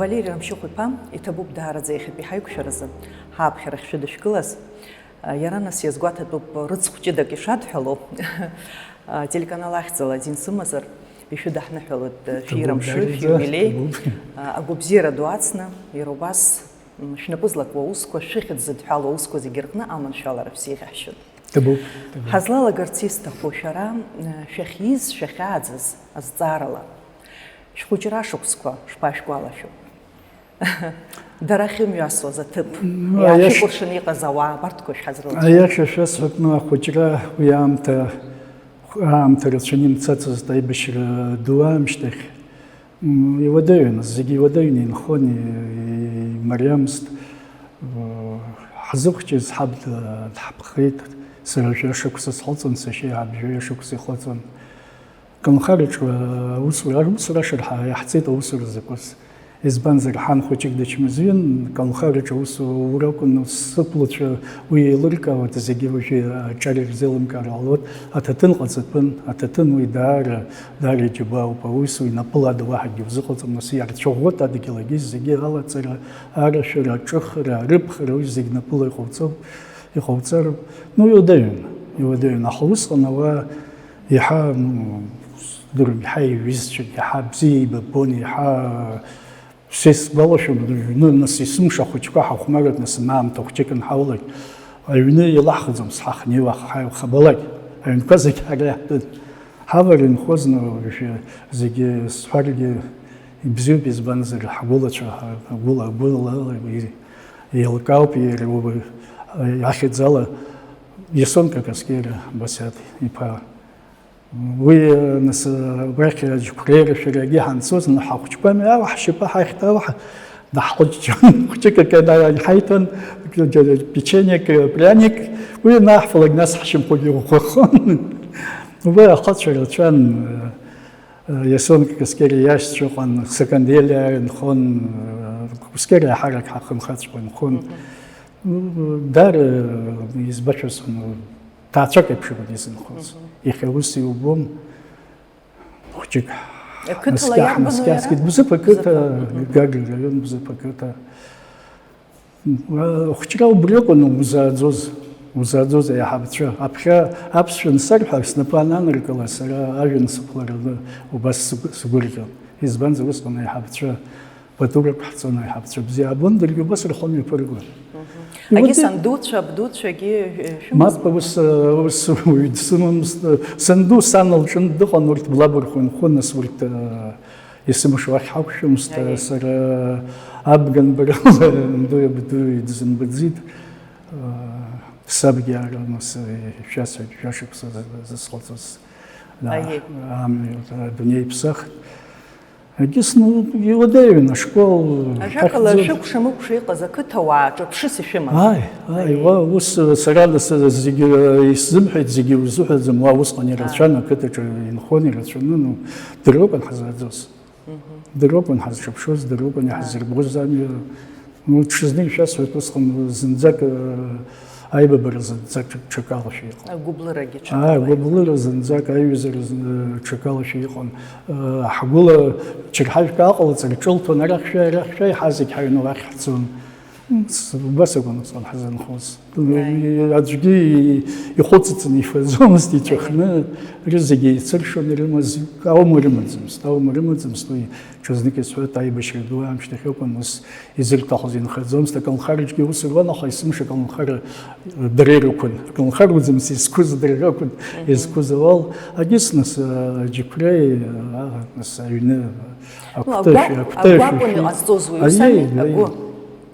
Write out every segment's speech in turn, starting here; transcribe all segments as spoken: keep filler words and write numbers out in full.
Валери Рамшьыхә-иԥа, иҭабуп даараӡа иахьатәи ҳаиқәшәаразы ҳааԥхьарахь шәыдышәкылаз. Иара нас иазгәаҭатәуп рыцхә ҷыдак ишадҳәалоу. Телеканал ахьӡала азин сымазар, ишәыдаҳныҳәалоит шәирамшьы, шәиубилеи. Агәабзиара ду ацны, иара убас шәнапы злакуа аусқәа, шәыхьӡ зыдҳәалоу аусқәа зегьы рҟны аманшәалара шәзеиӷьаҳшьоит. Ҳазлалагарц исҭаху, шәара шәахьиз, шәахьааӡаз азҵаарала, шәхәыҷра шықәсқәа шԥашәгәалашәо? Дара ахьымҩасуаз аҭыԥ, иаашәыкәыршаны иҟаз ауаа абарҭқәа шәҳазрылҵәо. Аиаша шәасҳәап, ну, ахәыҷра уи аамҭа, аамҭа рацәаны имцацызт аибашьра ду аамышьҭахь. М, иуадаҩын, зегьы иуадаҩны инхон, и-, имариамызт. Ҳзыхәҷыз ҳаб д-, дҳаԥхеит, сара жәа шықәса схыҵуан, сашьа иаҳа жәа шықәса ихыҵуан. Аколнхараҿы аусура, аусура ашырҳәа иаҳцеит аусура закәыз. Избанзар, ҳан хәыҷык дычмазаҩын, аколнхараҿы аусура акәын, сықәлацәа уи еилыркаауеит, зегьы уажәы аҿар ирзеилымкаар ҟалоит. Аҭаҭын ҟаҵатәын, аҭаҭын уи даара, даара иџьабаауп, аус уи напыла ада уаҳагьы узыҟаҵом, нас иарцәаӷәоит адгьыл агьыс зегьы алаҵара, арашәара, аҿыхра, арыԥхра, уи зегь напыла иҟауҵо-, иҟауҵароуп. Ну, иуадаҩын, иуадаҩын. Аха усҟан ауаа еиҳа, ну, сдыруам, еиҳа иҩызцәан, еиҳа бзиа еибабон, еиҳа Са исгәалашәом, рыҩны, нас, есымша ахәыҷқәа ҳахәмарит, нас, аамҭа хәҷык анҳаулак, аҩны илаҳхӡом, сҳахнеиуа ҳаилхабалак, аҩнқәа зегь ҳара иаҳтәын. Ҳавара инхозны уажәы зегьы сҳәаргьы ибзиоуп, избанзар, ҳгәылацәа, ҳгәыла-, агәылала еилкаауп, иара уи ахьӡала Иасон Какаскьери Басиаҭ иԥа. Уи, нас, убрахь аџьықәреи рашәарагьы ҳанцоз, ҳахәыҷқәами, ала ҳшьапы ҳахьҭала, даҳхәыҷҷон, хәҷык акы ҳаиҭон, печеньек, пряник, уи анаҳфалак, нас ҳшьамхәагьы ӷәӷәахон. Уи ахацәа рацәан, Иасон Какаскьери иашьцәа ыҟан, Сакандели инхон, Какаскьери аҳарак ҳахымхаҵәҟьа инхон. Даара избашәа сон. Ҭаацәак еиԥш иман изынхоз. Мгм. Иахьа ус иубом. Хәҷык Ақыҭала ҳнаскьа-, иарбану иара? Ҳнаскьаскит. Бзыԥ ақыҭа, Бзыԥ, мгм. Гагра раион Бзыԥ ақыҭа. Хәҷра убри акәын узааӡоз, узааӡоз аиҳабацәа. Аԥхьа аԥсшәа ансарҳәа, снапы ананаркыла, сара ажәҩан сықәлараны убас сгәы-, сгәырӷьон. Избанзар, усҟан аиҳабацәа Пату рықәҳҵон аиҳабацәа бзиа аабон, даргьы убас рхы мҩаԥыргон. Мгм. Егьи Иуадаҩ-, сандуцәа, абдуцәагьы, э, шәымаз? Мап, ус, э, ус уаҩ дсымамызт. Санду сан лҿын дыҟан, урҭ блабырхәа инхон, нас урҭ, э, есымша уахь ҳақәшәомызт, Аиеи. Сара абган барала андуи абдуи дсымбаӡеит. Э, сабгьы ара, нас, э, шәасҳәеит, жәашықәса зысҟаҵоз. Аиеи. Амҩа, адунеи иԥсахт. Егьыс, ну, иуадаҩын ашкол. Ажәакала, ҳахьӡоит. Шәыкәша-мыкәша иҟаз ақыҭауаа ҿырԥшыс ишәымаз? Ааи, ааи, Аиеи. Уа, ус, сара нас зегьы исзымҳәеит, зегьы узыҳәаӡом, уа усҟан ирацәан, Аа. Ақыҭаҿы инхон, ирацәаны, ну, дырҩегьых ҳазааӡоз. Мгм. Дырҩегьых ҳазҿыԥшуаз, дырҩегьых Аа. Иаҳзырбоз амҩа. Ну, ҽазнык шәасҳәоит, усҟан зынӡак, э, аибабара зынӡак ҽ-, ҽакалашәа иҟан. Агәыблырагьы Аа, ҽакала иҟан. Агәыблыра зынӡак, аиҩызара зын-, ҽакалашәа иҟан. Э, ҳгәыла чырҳажәк ааҟалҵар, ҿылҭуан, арахь шәааи, арахь шәааи, ҳа зегь ҳаҩны уахь ҳцон. М, с-, убас акәын усҟан ҳзынхоз. Аиеи. Аӡәгьы и-, ихәыцыцын ифаӡомызт, иҵәахны, Аиеи. Рызегьы еицыршон ирымаз, аума рымаӡамызт, аума рымаӡамызт, уи ҽазнык исҳәоит, аибашьра ду аамышьҭахь акәын, ус изырҭахыз инхаӡомызт, аколнхараҿгьы ус руан, аха есымша аколнхара дара ирықәын. Аколнхара уӡамызт изқәыз дара ракәын, Мгм. Изқәыз ауал. Агьыс нас, а, аџьықәреи, а, нас аҩны, Ну, акәтышә, агәаҟ-, акәтышә агәаҟын шәи-, иҟазҵоз уаҩы Аиеи, сами, аиеи. Агәы,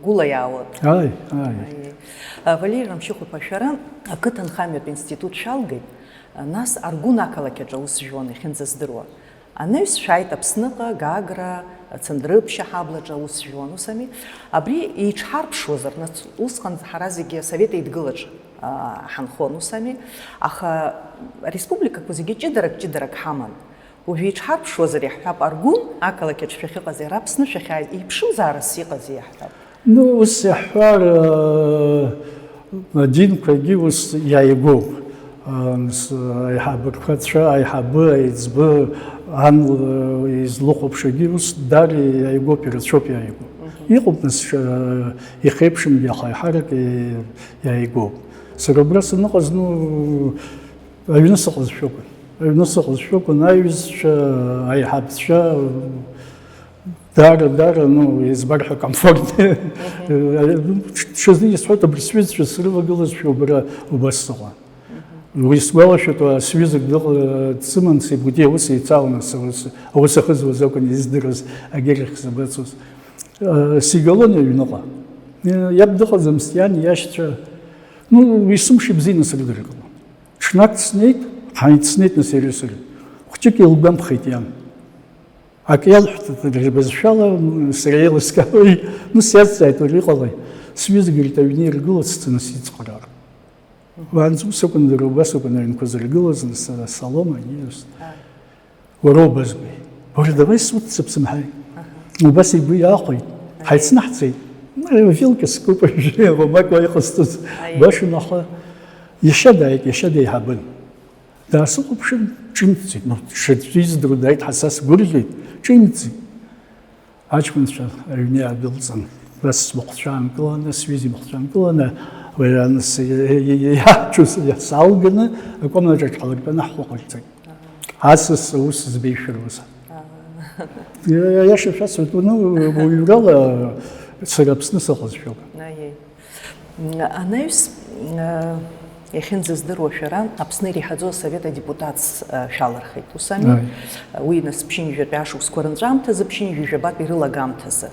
гәыла иаауа. Ааи, ааи. Аиеи. А, Валери Рамшьыхә-иԥа, шәара ақыҭанхамҩатә институт шәалгеит, а, нас Аргун ақалақь аҿы аус жәуан, иахьынӡаздыруа. Анаҩс шәааит Аԥсныҟа, Гагра, Цандрыԥшь аҳаблаҿы аус жәуан, ус ами? Абри еиҽҳарԥшуазар, нас, усҟан ҳара зегьы Асовет Еидгылаҿ, а, ҳанхон, ус ами? Аха ареспубликақәа зегьы ҷыдарак, ҷыдарак ҳаман. Уажәы еиҽҳарԥшуазар иаҳҳәап, Аргун ақалақь аҿы шәахьыҟаз, иара Аԥсны шәахьааиз, еиԥшымзаарас иҟази иаҳҳәап? Ну, ус иаҳҳәар, э, адинқәагьы ус иааигәоуп. Э, с-, аиҳабырқәацәа, аиҳабы, аиҵбы, Ан, э, излыхәаԥшуагьы ус даара иааигәоуп, ирацәоуп иааигәоу. Мгм. Иҟоуп, нас, э, ихеиԥшымгьы, аха еиҳарак, э, иааигәоуп. Сара убра саныҟаз, ну, аҩны сыҟазшәа акәын. Аҩны сыҟазшәа акәын, аиҩызцәа, аиҳабцәа, даара, даара, ну, избар ҳәа, комфортно. Мгм. Э, ну, ҽазны исҳәоит, абри сҩызцәа срывагылазшәа убра убас сыҟан. Уи сгәалашәоит, уа сҩызак дыҟ-, дсыман, сигәыдиа ус еицаланы, сара ус, аус ахызуаз акәын издыруаз, агьырахь сабацоз. Э, сигалон аҩныҟа. Э, иаб дыҟаӡамызт, иан, иашьцәа. Ну, есымша ибзианы срыдыркылон. Ҽнак снеит, ҳаицнеит нас иареи сареи. Хәҷык илгәамԥхеит иан. Ак иалҳәт дара рбызшәала, м, сара еилыскаауеи, ну, сиазҵааит, уара иҟалеи? Сҩызагьы аҩны иргылоит, сцаны сицхраара. Уаанӡа ус акәын, дара убас акәын аҩнқәа зыргылаз, нас, Солома, Иус. Ааи. Уара убазгәеи? Уара, давай суццып сымҳәеи. Аха. Убас игәы иаахәеит. Ааи. Ҳаицнаҳҵеит. М, вилка скуп, уажәы, уамак уа иҟасҵоз. Ааи. Башан, аха иашьа дааит, иашьа деиҳабын. Даасыхәаԥшын, ҿимҭӡеит. Ну, ҽаӡәы издыруа дааит ҳәа са сгәырӷьеит, ҿимҭӡеит. Аҷкәынцәа аҩны иаадәылҵын, нас смахәцәа аанкыланы, сҩыза имахәцәа аанкыланы, уи анс-, иа-, иа-, иа-, иа-, иаҳчу с-, иа-, салганы, акомнаҿаҿ ҳалыртәаны ҳхәы ҟарҵеит. Асас аус збеишәа рус. Иа-, иа-, иаша шәасҳәоит, ну, уаҩрала сара Аԥсны сыҟазшәоуп. Аиеи. Анаҩс, э, иахьынӡаздыруа шәара Аԥсны иреиҳаӡоу асовет адепутатс, э, шәалырхит, ус ами? Ааи. Уи нас ԥшьынҩажәатәи ашықәсқәа рынҵәамҭазы, ԥшьынҩажәи жәабатәи рылагамҭазы.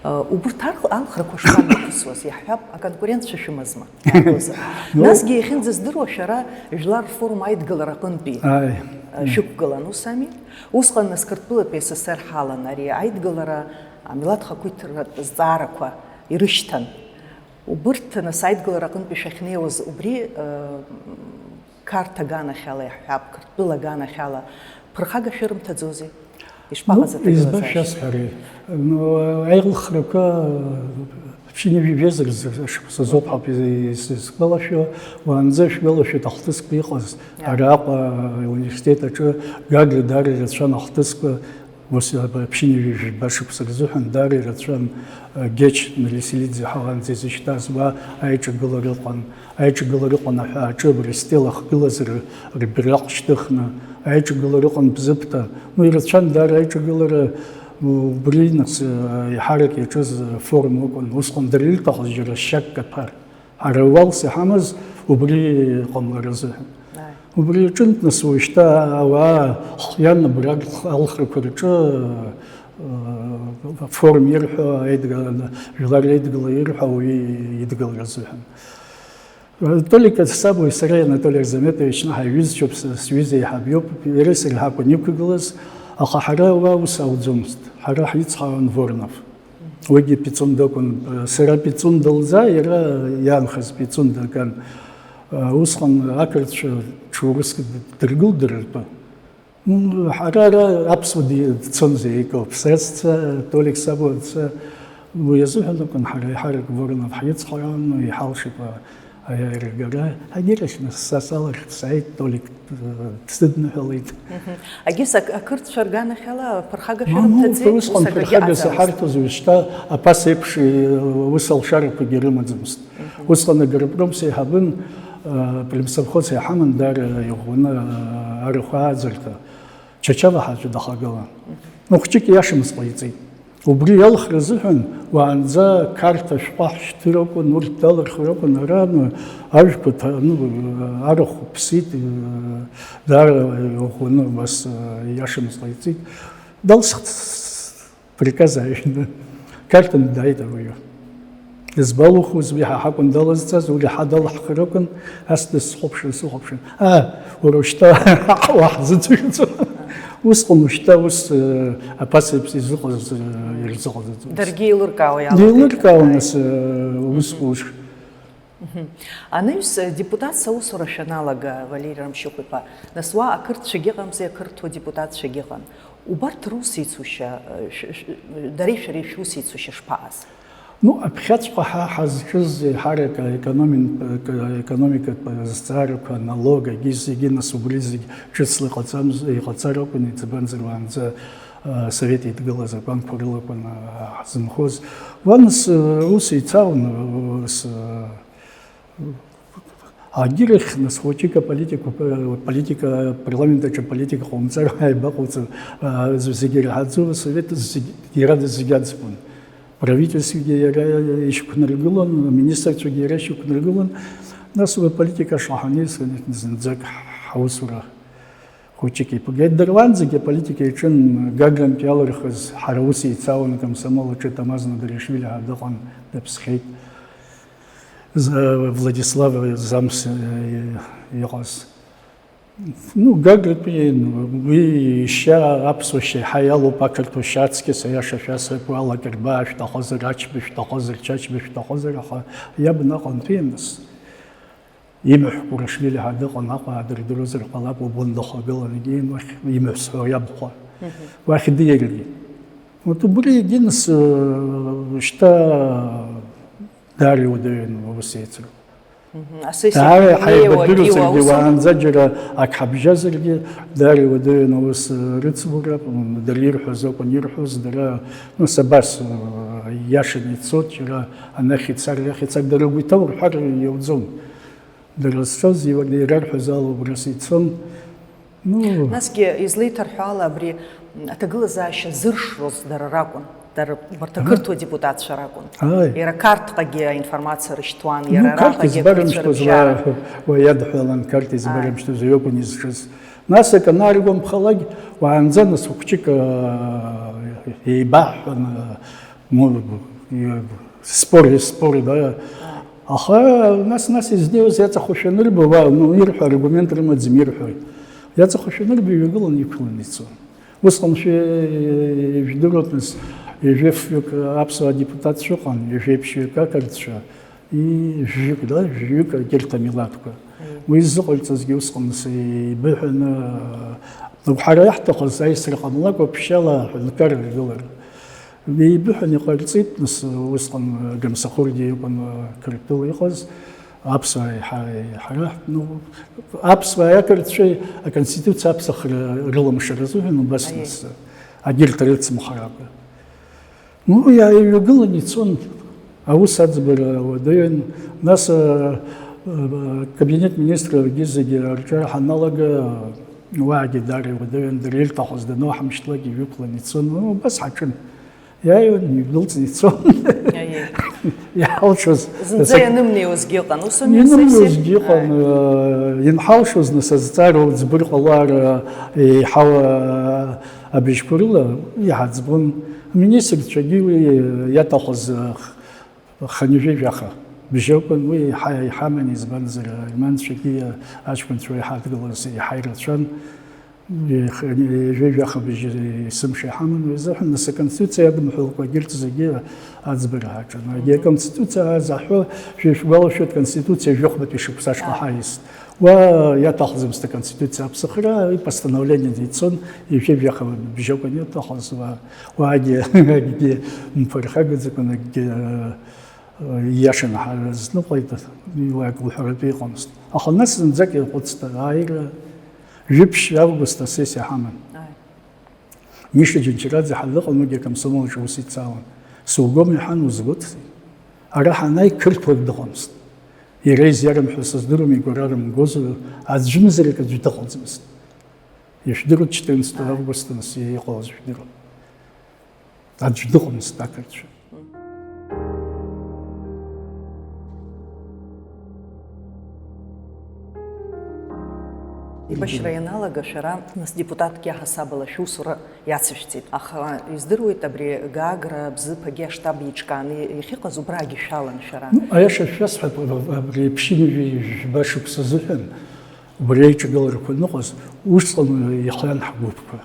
Э, убырҭ ар-, алхрақәа шԥамҩаԥысуаз, иаҳҳәап, аконкурентцәа шәымазма? Иаҳҳәозар. Ну. Насгьы иахьынӡаздыруа шәара Жәлар рфорум аидгылара аҟынтәи, Ааи. э, шәықәгылан, ус ами? Усҟан нас Қырҭтәылатәи СССР ҳалан, ари аидгылара амилаҭ хақәиҭтәратә зҵаарақәа ирышьҭан. Убырҭ, нас, аидгылара аҟынтәи шәахьнеиуаз, убри, э, Қарҭ аганахьала иаҳҳәап, Қырҭтәыла аганахьала ԥырхага шәырымҭаӡози? Ишԥаҟаз Ну, аҭагылазаашьа? Избан шәасҳәари? Ну, аилхрақәа, ԥшьынҩажәи жәеиза рзы шықәсазоуп ҳәа ис-, исгәалашәо, уаанӡа шәгәалашәоит ахҭысқәа иҟаз, Иа. Араҟа ауниверситет аҿы Гагра даара ирацәан ахҭысқәа, Ус, аба, ԥшьынҩажәи жәба шықәса рзыҳәан даара ирацәан, а, Геч Нелеселидзе ҳаланӡа изышьҭаз, уа аиҿагылара ыҟан, аиҿагылара ыҟан аҳәааҿы абри астел ахгылазара рбираҟ шьҭыхны, аиҿагылара ыҟан Бзыԥҭа. Ну, ирацәан даара аиҿагылара, убри, нас, а, еиҳарак иаҿыз форум акәын. Усҟан дара ирҭахыз џьара шьакк аҭәар. Ҳара ауалс иҳамаз убри ҟамлара азыҳәан. Ааи. Убри аҿынтә, нас, уажәшьҭа ауаа ҳхиан абра алхрақәа рҿы, э, форум ирҳәо, аидгыла, жәлар реидгыла ирҳәо уи идгылара азыҳәан. Толик Сабуи сареи, Анатолий Арзаметович, ҳаиҩызцәоуп, с-, сҩыза еиҳаб иоуп, иареи сареи ҳакәын иқәгылаз, аха ҳара уа ус ауӡомызт, ҳара ҳицҳауан Воронов. Уигьы Пицунда акәын, сара Пицунда лӡаа, иара иаанхаз Пицунда аган. Усҟан ақырҭцәа ҽурыск дыргылдырыртәы. М, ҳара ара аԥсуа ди-, дцон зегь акоуп. Сара сца, Толик Сабуа дца, уи азыҳәан акәын ҳара еиҳарак Воронов ҳицхраан, иҳалшеит. Аиааира агара, агьырахь нас са салахь сааит, Толик, э, дсыдныҳәалеит. Мгм. Агьыс ак-, ақырҭцәа рганахьала ԥырхага Мамоу, шәырымҭаӡеит, усҟан ус акагьы ԥырхага аҟаӡамызт. Саҳарҭоз уажәшьҭа аԥас еиԥш, э, ус алшарақәагьы рымаӡамызт. Мгм. Усҟан агропром сеиҳабын, э, премсовхоз иҳаман, даара иӷәӷәаны, э, арахә ааӡарҭа. Чачава ҳаӡәы дахагылан. Мгм. Ну, хәҷык иашамыз ҟаиҵеит. Убри иалхра азыҳәан, уаанӡа Қарҭ ашәҟәы ҳшьҭыр акәын, урҭ далырхыр акәын, ара, ну, ажәқәа ҭа-, ну, арахә ԥсит, даара иӷәӷәаны убас, иашамыз ҟаиҵеит. Далсхт приказ ааҩны. Қарҭынтә дааит ауаҩы. Дызбалухузеи, ҳа ҳакәын далазҵаз, уи ҳа далаҳхыр акәын, ас дысхәаԥшын, сыхәаԥшын. Аа, уара ушьҭа ҳауаа ҳзыӡырҩцәа. Усҟан ушьҭа ус, э, аԥасеиԥш изыҟаз, э, ирзыҟаҵаӡомызт. Даргьы еилыркаауа иалагеит. Еилыркаауан, ааи, нас, э, ус, Мгм. ус. Мгм. Анаҩс, э, депутатс аусура шәаналага, Валери Рамшьыхә-иԥа, нас уа ақырҭцәагьы ыҟамзи, ақырҭуа депутатцәагьы ыҟан. Убарҭ русеицушьа, э, шә-, шә-, дареи шәареи шәусеицушьа шԥаҟаз? Ну, аԥхьаҵәҟьа ҳа ҳазҿыз еиҳарак аекономин-, аекономикатә азҵаарақәа, аналог, егьи зегьы, нас, убри зегь ҿыцла иҟаҵамз-, иҟаҵар акәын, избанзар, уаанӡа, а, Асовет Еидгыла азакәанқәа рылакәын, а, ҳзынхоз. Уа, нас, а, ус еицаауан, а, ус, а, агьырахь, нас, хәыҷык аполитика, политика, апарламент аҿы аполитика ҟаумҵар, ҳаибаҟауҵар, а, зегьы ираҳаӡоу, асовет зегь, иара зегь аӡбон. Правительствгьы иара ишьақәнаргылон, аминистрцәагьы иара ишьақәнаргылон. Нас уи аполитика шаҳаны исҳәеит, зынӡак ҳаусура хәыҷык иԥгеит. Дара уаанӡагьы аполитика иаҿын, Гагрантә иалырхыз, ҳара ус еицаауан, акомсомол аҿы Тамаз Надаришвили ҳәа дыҟан, дыԥсхьеит. З-, Владислав Замс, э, иҟаз. Ну, Гагратәи, ну, уи ишьа, аԥсуа шьа еиҳа иалоуп, ақырҭуа шьа аҵкьыс, аиаша шәасҳәап, уи ала акыр баа шәҭахозар, ачба шәҭахозар, чачба шәҭахозар, аха иаб наҟ анҭәи, нас, имаҳә Курашвили ҳәа дыҟан, Аҟәа аадырдыруазар ҟалап, убон дахагылан, егьи уахь имаҳә сҳәо иабхәа. Мгм. Уахь диаргеит. Вот убри егьи, нас, э, шьҭа даара иуадаҩын аус еицыру. Мгм. Асессиа даара ҳаибадыру ҳнеиуа саргьы аусура. Уаанӡа џьара ак ҳабжьазаргьы, даара иуадаҩын аус рыцура, м, дара ирҳәоз акәын ирҳәоз, дара, ну, сабас, э, иашаны ицот, џьара анахь ицар, арахь ицар, дара ргәы иҭоу рҳәар иауӡом. Дара зцоз, иуа-, ирарҳәоз ала убра сицон. Ну. Насгьы, излеиҭарҳәо ала, абри аҭагылазаашьа зыршроз дара ракәын, дара убарҭ Ага. ақырҭуа депутатцәа ракәын. Ааи. Иара Қарҭҟагьы аинформациа рышьҭуан, Ну, иара Қарҭ араҟагьы избарым ақырҭцәа шәҟәы рыбжьара. Злаа уа иадҳәалан, Қарҭ избарым Ааи. Шәҟәы зҩакәын изҿыз. Нас акы анааргәамԥхалак, уаанӡа нас хәыҷык, аа, еибаҳҳәан, аа, Ну, и-, спор, спор, да. Аха нас, нас изнеиуаз иаҵахошәа анырба, уа, ну, ирҳәо аргумент рымаӡам, ирҳәоит. Иаҵахошәа анырба, иҩагылан иқәлан ицон. Усҟан шәи-, ижәдыруеит, нас, ҩажәи фҩык аԥсуаа депутатцәа ыҟан, ҩажәи ԥшьҩык ақырҭцәа, и-, жәҩык, да, жәҩык егьырҭ амилаҭқәа. Уи ззыҟарҵазгьы усҟан, нас, ибыҳәаны, ҳара иаҳҭахыз аисра ҟамлакәа, ԥшьала аҳәынҭқар ргылара. Еибыҳәан иҟарҵеит, нас, усҟан Гамсахәыргьы иакәын, Қырҭтәыла иҟаз, аԥсуаа еиҳа-, еиҳара, ну, аԥсуааи ақырҭцәеи аконституциа аԥсахра рыламшар азыҳәан убас, Аиеи. Нас, агьырҭ рыцымхаракәа. Ну, иааҩагылан ицон, аус аӡбара уадаҩын, нас, а, а, кабинет министрқәагьы зегьы арҿиара ҳаналага, уаагьы даара иуадаҩын, дара ирҭахыз даноуҳамышьҭлак иҩықәлан ицон, ну, убас ҳаҿын. Иааиуан, идәылҵны ицон. Аиеи. Иҳалшоз. Зынӡа ианымнеиуазгьы ыҟан, ус ами, Инымнеиуазгьы сессиа? Ыҟан, Ааи. Э, инҳалшоз, нас, азҵаара уӡбыр ҟалар, э, еиҳау, э, абыжьқәа рыла иҳаӡбон. Аминистрцәагьы уи иаҭахыз, э, х-, хынҩажәи жәаха бжьы акәын, уи иҳа-, иҳаман, избанзар, аиманцәагьы, аҷкәынцәа уи ҳадгылаз иаҳа ирацәан. Ҩажәи жәаха быжь есымша иҳаман уи азыҳәан, нас, аконституциа иадымҳәалакәа егьырҭ зегьы аӡбара ҳаҿын. Егьи аконституциа азаҳәо, шәа-, шәгәалашәоит, аконституциа жәохәбатәи шықәса ашҟа ҳаист. Уа иаҭахӡамызт аконституциа аԥсахра, уи постановлениа ицон, ҩажәи жәаха быжь акәын иаҭахыз, уа, уаагьы акгьы мԥырхагӡакәан, акгьы, э, ииашаны ҳазныҟәеит, уи акы лҳәаратәы иҟамызт. Аха нас зынӡак ирхәыцт, ааира Жәиԥшь август асессиа ҳаман. Ааи. Миша Џьынџьараӡе ҳа дыҟан, уигьы акомсомол аҿы аус ицалан. Сугом иҳәан, узгоит. Ара ҳанааи, қырҭуак дыҟамызт. Иара изиарымҳәо сыздыруам, игәара рымгозар, аӡәымзарак аӡә дыҟаӡамызт. Ишәдыруеит, четырнадцатого августа нас иҟалаз жәдыруеит. Аӡә дыҟамызт ақырҭцәа. Ибашьра ианалага, шәара, нас, депутатк иаҳасабала шәусура иацышәҵеит. Аха, издыруеит, абри Гагра, Бзыԥагьы аштаб еиҿкааны иахьыҟаз, убрагьы шәалан шәара. Ну, аиаша шәасҳәап, абри ԥшьынҩажәи жәба шықәса азыҳәан, убри аиҿагыларақәа аныҟаз, усҟан ихиан ҳгәыԥқәа.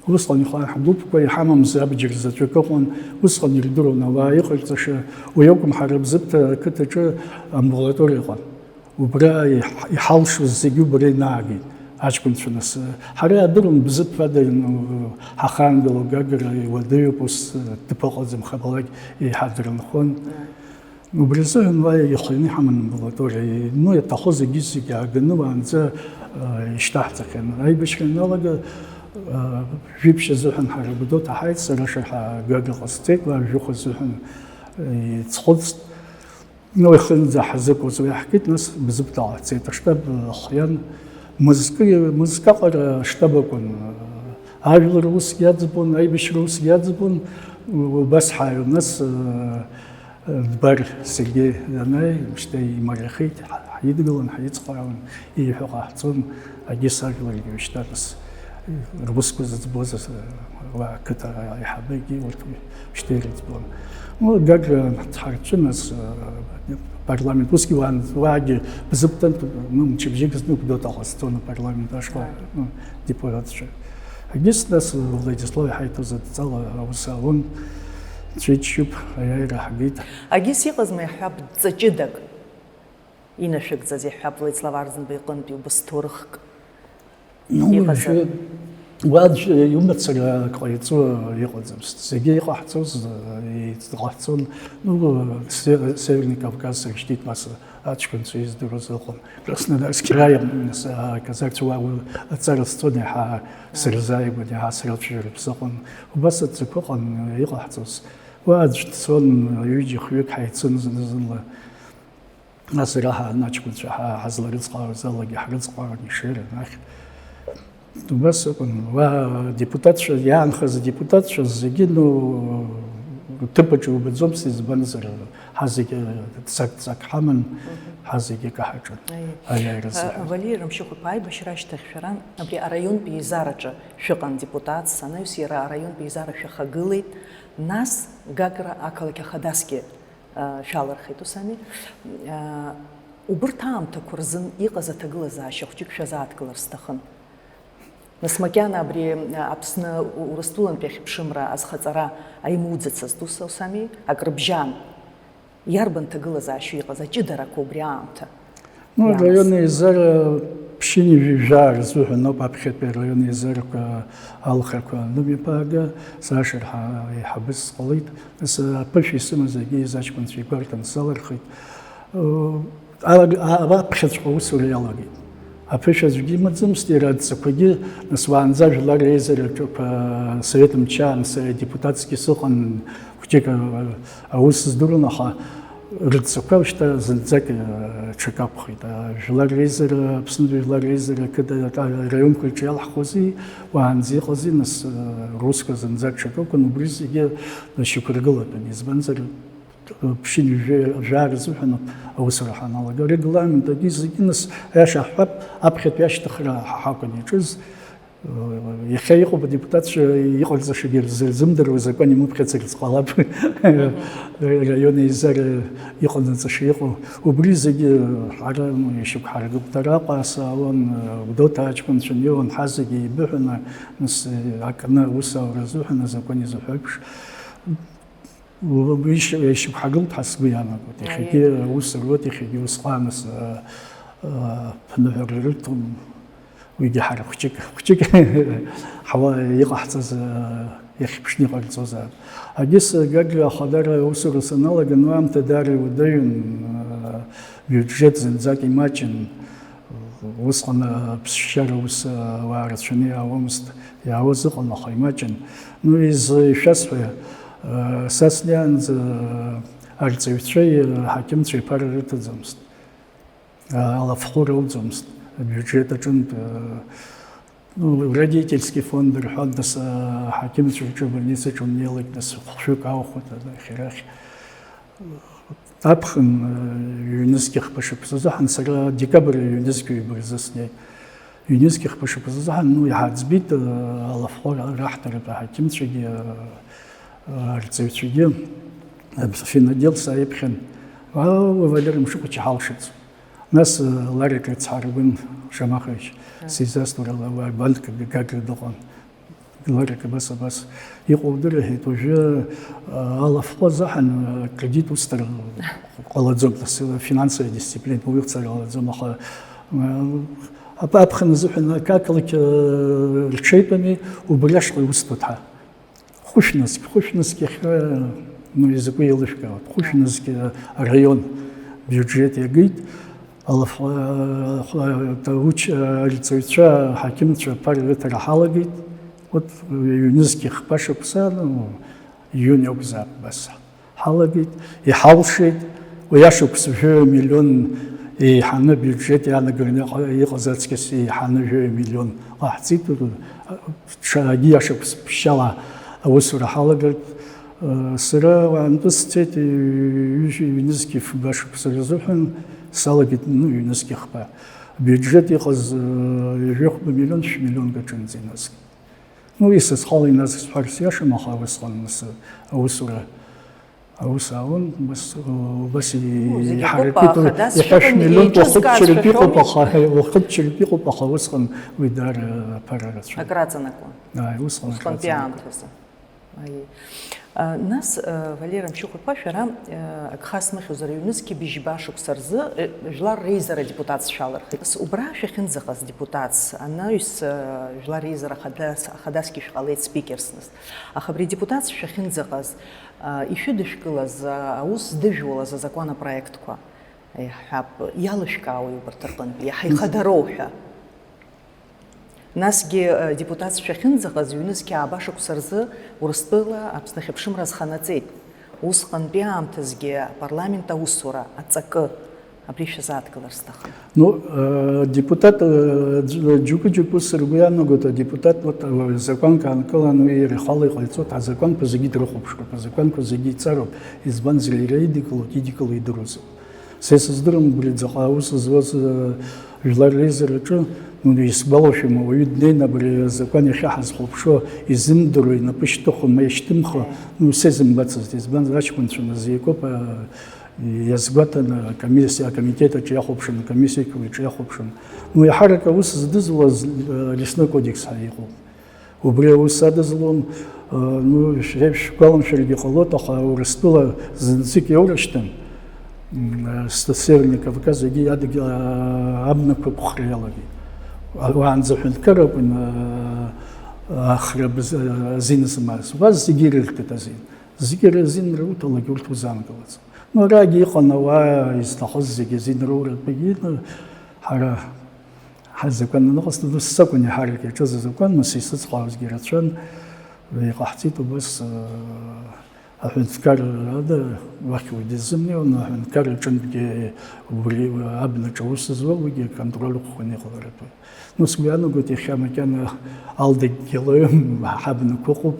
Усҟан ихиан ҳгәыԥқәа, иҳамамыз абџьар заҵәык ыҟан, усҟан ирдыруан ауаа иҟарҵаша, уи акәым, ҳара Бзыԥҭа ақыҭаҿы амбулаториа ыҟан. Убра иҳ-, иҳалшоз зегьы убра инаагеит. Аҷкәынцәа нас, ҳара иаадыруан, Бзыԥ ада ҳахаангыло Гагра иуадаҩуп, ус ҭыԥ ыҟаӡам, хабалак еиҳа дырынхон. Убри азыҳәан уа ихианы иҳаман амбулаториа, ну, иаҭаху зегьы-зегьы ааганы уаанӡа, э, ишьҭаҳҵахьан. Аибашьра аналага, э, жәиԥшь азыҳәан ҳара Гәдоуҭа ҳааит, сара шарҳа Гагра ҟасҵеит, уа жәохә азыҳәан, э, иӡхыҵт. Уи хынӡа ҳазықәыз уи ҳкит, нас Бзыԥҭа ҳцеит, аштаб ахиан, мызкы, мызкы аҟара аштаб акәын. Ажәлар усгьы аӡбон, аибашьра усгьы аӡбон, убас ҳааҩ-, нас, э, Дбар Сергеи данааи, шьҭа имариахеит, ҳа-, ҳидгылан, ҳицхраауан, ииҳәо ҟаҳҵон, агьыс ажәларгьы шьҭа нас русқәа зыӡбоз, ас-, уа ақыҭа аиҳабыгьы урҭ шьҭа ирыӡбон. Ну, Гагра ҳарҵәын, нас, э, парламент, усгьы уан-, уаагьы Бзыԥҭантә, ну, мчыбжьык знык Гәдоуҭаҟа сцон апарламент ашҟа, ну, депутатцәа. Агьыс нас Владислав иҳаиҭоз адҵала аус аун, ҵәыџьшьуп, аиааира ҳагеит. Агьыс иҟазма иаҳҳәап, дҵа ҷыдак инашәыгӡаз, иаҳҳәап, Владислав Арӡынба иҟынтәи убыс ҭоурыхк? Ну, иҟазар? Уажәы, уаӡә иумацара ак ҟаиҵо иҟаӡамызт. Зегьы иҟаҳҵоз, еицҟаҳҵон. Ну, Се-, Северный Кавказ рышьҭит, нас аҷкәынцәа издыруаз ыҟан. Краснодарский край, нас, а, казакцәа уа, уа аҵара сҵон, иаҳа сырзааигәан, иаҳа срылҵшәа рыԥсы ыҟан. Убас адҵақәа ыҟан иҟаҳҵоз. Уа аӡә дцон, ҩыџьа-хҩык ҳаицын зны-зынла. Нас ара ҳа-, аҷкәынцәа ҳа-, ҳазларыцҟаауаз алагьы ҳрыцҟаауан Ешыра, анахь. Убас акәын. Уа адепутатцәа, иаанхаз адепутатцәа зегьы, ну, рҭыԥаҿы иубаӡомызт, избанзар, ҳа зегьы цак-цак ҳаман, ҳа зегьы акы ҳаҿын. Аиааира. Аиааира азыҳәан. Валери Рамшьыхә-иԥа, аибашьра ашьҭахь шәара абри араионтә еизараҿы шәыҟан депутатс, анаҩс иара араионтә еизара шәахагылеит, нас Гагра ақалақь ахадасгьы, а, шәалырхит, ус ами? А, убырҭ аамҭақәа рзын иҟаз аҭагылазаашьа хәҷык шәазааҭгылар сҭахын. Нас макьана абри, а, Аԥсны У-, Урыстәылантәи ахьыԥшымра азхаҵара аимуӡацызт, ус, ус ами? Акрыбжьан. Иарбан ҭагылазаашьоу иҟаз аҷыдарақәа убри аамҭа? Ну, иамаз? Араион еизара ԥшьынҩажәи жәаа рзыҳәан ауп аԥхьатәи араион еизарақәа алхрақәа анымҩаԥаага, сашарҳа еиҳабыс сҟалеит. Нас аԥышәа исымаз егьи аҷкәынцәа игәарҭан салырхит. Ы, а-, а-, аԥхьаҵәҟьа аусура иалагеит. Аԥышәа аӡәгьы имаӡамызт, иара адҵақәагьы, нас уаанӡа Жәлар реизараҿы, Совет мчы аан, сара депутатсгьы сыҟан, хәҷык, ы, аус здыруан, аха рыдҵақәа шьҭа зынӡак, э, ҽак акәхеит. Жәлар реизара, Аԥснытәи Жәлар реизара ақыҭа араионқәа рҿы иалҳхуази, уаанӡа иҟази, нас, э, русқәа зынӡак ҽак акәын, убри зегьы шьақәыргылатәын. Избанзар, ԥшьынҩажәи жәаа рзыҳәан аусура ҳаналага. Арегламент, агьи зегьы, нас, аиаша ҳҳәап, аԥхьатәи ашьҭыхра ҳа ҳакәын иаҿыз. Иахьа иҟоуп адепутатцәа иҟарҵашагьы рзырзымдыруа, азакәан имыԥхьаӡарц ҟалап. Араион еизара иҟанаҵаша иҟоу. Убри зегьы ҳара ишьақәҳаргылт. Араҟа саауан, Гәдоуҭа аҷкәынцәа неиуан, ҳа зегьы еибыҳәаны, нас, акны аус аура азыҳәан азакәан изыҳәо еиԥш. Убри ишьақәҳаргылт ҳәа сгәы иаанагоит. Иахьагьы аус руеит, иахьагьы усҟан, нас, а, а, ԥныҳәара рыҭом. Уигьы ҳара хәҷык, хәҷык ҳуа иҟаҳҵаз, а, иахьԥшны иҟарҵозаап. Агьыс Гагра ахадара аусура саналага, ну, аамҭа даара иуадаҩын, а, биуџьет зынӡак имаҷын. Усҟан аԥсшьара ус ауаа рацәаны иаауамызт, иаауаз ыҟан, аха имаҷын. Ну, из-, ишәасҳәа, са снеиаанӡа арҵаҩцәеи аҳақьымцәеи ԥара рыҭаӡамызт, алафхәы роуӡомызт, абиуџьет аҿынтә, ну, родительский фонд рҳәон, нас аҳақьымцәа рҿы абольницаҿы унеилак, нас хәшәык аухәоит, арахь, арахь. Аԥхын, э, ҩнызқь хԥа шықәса азыҳәан, сара декабрь ҩнызқь ҩба рзы снеит. Ҩнызқь хԥа шықәса азыҳәан, ну, иҳаӡбеит, э, алафхәа ра-, раҳҭаратә аҳақьымцәагьы, э, э, арҵаҩцәагьы, э, финотдел сааиԥхьан. Ва, Валери Мшыхәыч иҳалшаӡом. Нас, э, Ларик рыцҳа Аргәын Шамахович, сизасур ала, уа Гәанҭ Гагра дыҟан. Ларик абас, абас иҟоу удырҳәеит, уажәы, а, алафхәа азыҳәан, а, кредит усҭар ҟалаӡом, нас, финансовая дисциплина уихәцар ҟалаӡом, аха, а, Аԥ-, аԥхын азыҳәан ақалақь, э, рҽеитәами, убри ашҟа иусҭоит ҳәа. Хәышәнызқь, хәышәнызқь иахьа, ну, изакәи еилышәкаауеит, хәышәнызқь араион биуџьет иагеит, алаф-, алаф-, ауч-, арҵаҩцәа, аҳақьымцәа аԥара рыҭара ҳалагеит, вот, ҩнызқь хԥа шықәса, ну, июнь акәзаап, абас. Ҳалагеит, иҳалшеит, уи ашықәс жәаҩа миллион еиҳаны абиуџьет иаанаганы иҟа-, иҟаз аҵкьыс еиҳаны жәаҩа миллион ҟаҳҵеит, ҽа-, егьи ашықәс ԥшьшьала аусура ҳалагарц, сара уаантәы сцеит, ҩ-, ҩнызқь фба шықәса рзыҳәан салагеит, ну, ҩнызқь хба. Абиуџьет иҟаз, ҩажәихәба миллион, шә-миллионк аҿынӡа иназгеит. Ну, исызхала иназгаз ҳәа сиашам, аха усҟан нас аусура Аус аун, убас, убас Ну, зегь иҳаракит, акоуп, аха дас иҳәашт шәыҟан, миллионк еиҿызкааз уахыччаратә иҟоуп, шәахьоуми? Аха уахыччаратә иҟоуп, аха усҟан уи даара аԥара рацәан. Акраҵанакуан. Ааи, усҟан Усҟантәи акраҵанакуан. Аамҭазы. Аиеи. А, нас, а, Валера Мшьыхәиԥа, шәара, а, агха смыхьуазар, ҩнызқьи быжьба шықәса рзы, э, жәлар реизара адепутатс шәалырхит. С-, убра шәахьынӡаҟаз депутатс, анаҩс, а, жәлар реизара хадас-, хадасгьы шәҟалеит спикерс нас. Аха абри адепутатс шәахьынӡаҟаз, Ишәыдышәкылаз, аус здыжәуалаз азакәан апроектқәа, иаҳҳәап, иалышәкаауеи убарҭ рҟынтә, иаҳа ихадароу ҳәа? Насгьы, депутатс шәахьынӡаҟаз, ҩнызқь ааба шықәса рзы Урыстәыла Аԥсны ахьыԥшымра азханаҵеит. Усҟантәи аамҭазгьы апарламент аусура аҵакы Абри шәазааҭгылар сҭахын. Ну, э, депутат, э, џь-, џьоукы-џьоукы ус ргәы иаанагоит, адепутат, вот, э, закәанк аанкылан, уи иара ихала иҟаиҵоит, азакәанқәа зегьы дрыхәаԥшроуп, азакәанқәа зегьы иҵароуп, избанзар, иара идикылоит, идикыло идыруазоуп. Са исыздырам, убри ӡаҟа аус зуаз, э, жәлар реизараҿы, ну, исгәалашәом, ауаҩы днеины абри азакәан иахьа ҳазхәаԥшуа изымдыруа, инапы шьҭыхуа, ма ишьҭымхуа, ну, са изымбацызт, избанзар, аҷкәынцәа назы иакоуп, э, Иазгәаҭаны, акомиссиа, акомитет аҿы иахәаԥшын, акомиссиақәа рҿы иахәаԥшын. Ну, иаҳарак аус здызуаз, э, лесной кодекс ҳәа иҟоуп. Убри аус адызлон, э, ну, шәа-, шәгәаламшәаргьы ҟалоит, аха Урыстәыла зынӡак иоурышьҭын, м, э, с-, Северный Кавказ зегьы адгьыл, э, абнақәа ԥхра иалагеит. А-, уаанӡа аҳәынҭқар акәын, э, ахра бз-, э, азин змаз. Уа зегьы ирырҭеит азин. Зегьы рзин руҭалак урҭ узаанкылаӡом. Ну, арагьы иҟан ауаа изҭахыз зегьы азин роуратәгьы, ну, ҳара ҳазакәан аныҟасҵалак, ус акәын иаҳарак иаҿыз азакәан, нас исыцхраауазгьы рацәан, иҟаҳҵеит убас, э, аҳәынҭқар ада, уахь уаҩ дизымнеиуан, аҳәынҭқар аҿынтәгьы убри абнаҿ аус зуа уигьы аконтроль ӷәӷәаны иҟаларатәы. Нас уи иаанагоит, иахьа макьана Алда Гьелоим ҳабнақәа ыҟоуп,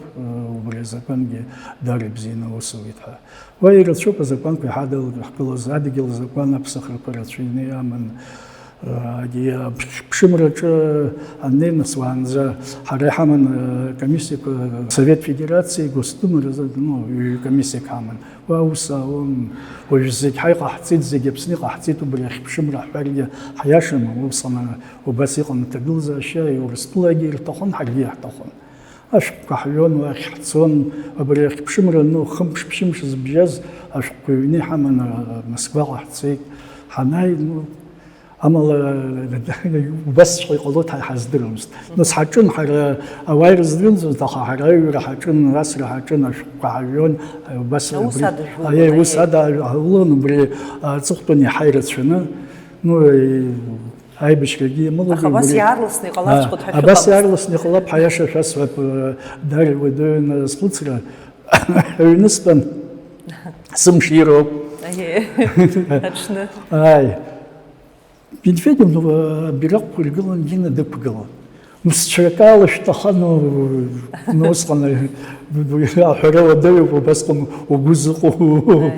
убри азакәангьы даара ибзианы аус ауеит ҳәа. Уа ирацәоуп азакәанқәа иҳадылга-, ҳгылаз адгьыл азакәан аԥсахрақәа рацәаҩны иаман, егьи аԥш-, ԥшымраҿы аннеи, нас уаанӡа ҳара иҳаман, комиссиақәа, Совет Федерациеи Госдумеи рзы, ну, ҩ-, комиссиак ҳаман. Уа ус аауам, уажә зегь ҳаиҟаҳҵеит, зегь Аԥсны иҟаҳҵеит, убри ахьԥшымра ҳҳәаргьы ҳиашам, усҟан убас иҟан аҭагылазаашьа, Урыстәылагьы ирҭахын, ҳаргьы иаҳҭахын. Ашәҟәқәа ҳҩон, уахь ҳцон, абри ахьԥшымра ану, хымш-ԥшьымш зыбжьаз ашәҟәқәа ҩны иҳаманы Москваҟа ҳцеит, ҳанааи, ну, Амала, убасҵәҟьа иҟалоит ҳәа ҳаздыруамызт. Нас ҳаҿын ҳара, ауаа ирыздырӡомызт, аха ҳара аҩра ҳаҿын, асра ҳаҿын, ашәҟәқәа ҳаҩуан, убас Аус абри, ада жәлон, аиеи, аус аиеи. Ада ҳаулон, убри аҵыхәтәан иаҳа ирацәаны, ну, аибашьрагьы иамоуп, Аха абас убри, иаарласны иҟалап, а, схәыҭ ҳәа абас шәыҟамызт. Иаарласны иҟалап, ҳәа аиаша шәасҳәап, э, Дариа уадаҩын азхәыцра, аҩныҵҟан сымш ироуп. Аиеи, аҽны. Ааи. Медведев, ну, абираҟқәа иргылан, Гина дықәгылан. Ну, сцәаракаала шәҭаханы, ну, усҟан, аҳәара уадаҩуп, убасҟан угәы зыҟоу.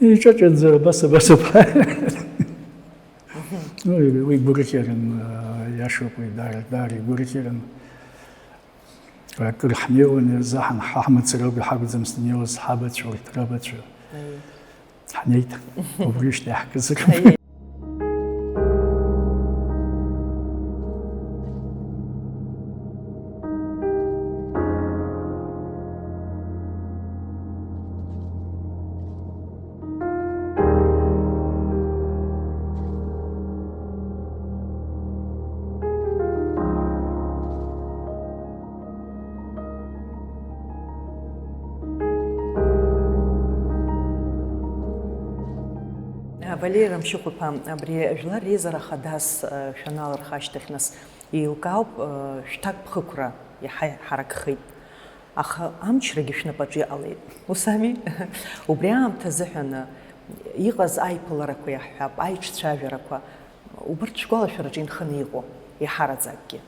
Аи. Иҿаҿаӡа, абас, абас, абас. Ну, уи гәырӷьаран, иашоуп, уи даара, даара игәырӷьаран. Акыр ҳнеиуан, ирзаҳан, ҳа ҳмацара ҳакәӡамызт ҳнеиуаз, ҳабацәа, урҭ рабацәа. Аиеи. Ҳнеит, убрижьҭеи ҳкызар. Аиеи. Валери Рамшьыхә-иԥа, абри жәлар реизара хадас, э, шәаналырха ашьҭахь, нас, еилкаауп, э, шәҭакԥхықәра иаҳа ҳаракхеит. Аха амчрагьы шәнапаҿы иҟалеит. Ус ами? Убри аамҭа азыҳәан, э, иҟаз аиԥыларақәа иаҳҳәап, аиҿцәажәарақәа, убарҭ шәгәалашәараҿы инханы иҟоу, иаҳараӡакгьы.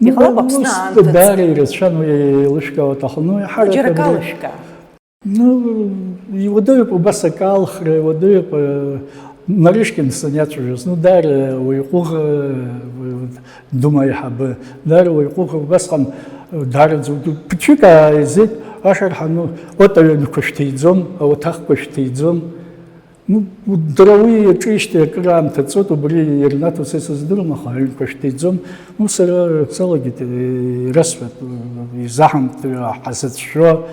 Иҟалап, ну, Аԥсны ус аамҭа даара ирацәан уи еилышәкаауа аҭахын. Ну, иаҳарак џьара акы абри алышәкаа. Ну, иуадаҩуп убас акы алхра, иуадаҩуп, э, Нарышкин саниацәажәоз, ну, даара уаҩ ҟәыӷа, э, Дума аиҳабы, даара уаҩ ҟәыӷа убасҟан, э, даараӡа уаҩ ду-, ԥыҭҩык ааизеит, ашарҳа, ну, вот аҩнқәа шәҭиӡом, ауаҭахқәа шәҭиӡом. Ну, дара уи иаҿижьҭеи акыраамҭа ҵуеит, убри ирнаҭо са исыздырам, аха аҩнқәа шәҭиӡом. Ну, сара салагеит, э, ирасҳәап, э, изаҳамҭ, э, ҳазыцәшәо.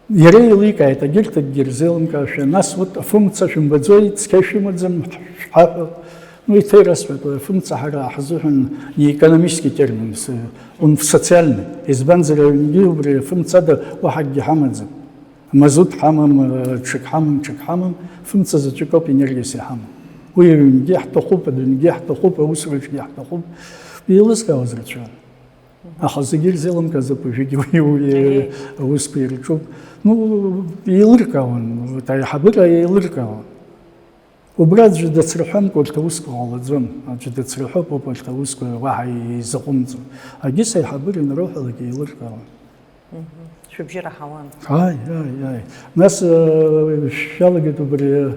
Иара еиликааит, агьырҭ акгьы ирзеилымкаашәа, нас, вот, афымца шәымбаӡои, цқьа шәымаӡам, шәҳәа ҳәа. Ну, еиҭа ирасҳәап, афымца ҳара ҳзыҳәан не экономический термин, с-, он социальный. Избанзар, аҩнгьы убри афымцада уаҳа акгьы ҳамаӡам. Мазут ҳамам, ҽак ҳамам, ҽак ҳамам, фымца заҵәык ауп энергиас иҳамоу. Уи аҩнгьы ҳҭахуп, адәынгьы ҳҭахуп, аусураҿгьы ҳҭахуп. Еилызкаауаз рацәан. Аха зегьы ирзеилымкаазаап уажәыгьы уи, уи аусқәа ирҿуп. Ну, еилыркаауан, вот аиҳабыра еилыркаауан. Убра аӡәы дацраҳәамкәа урҭ аусқәа ҟалаӡом, аӡәы дацраҳәоуп ауп урҭ аусқәа уаҳа изаҟәымҵо. Агьыс аиҳабыра ианроуҳәалак еилыркаауан. Мгм. Шәыбжьы раҳауан. Ааи, ааи, ааи. Нас, э, шәалагеит убри,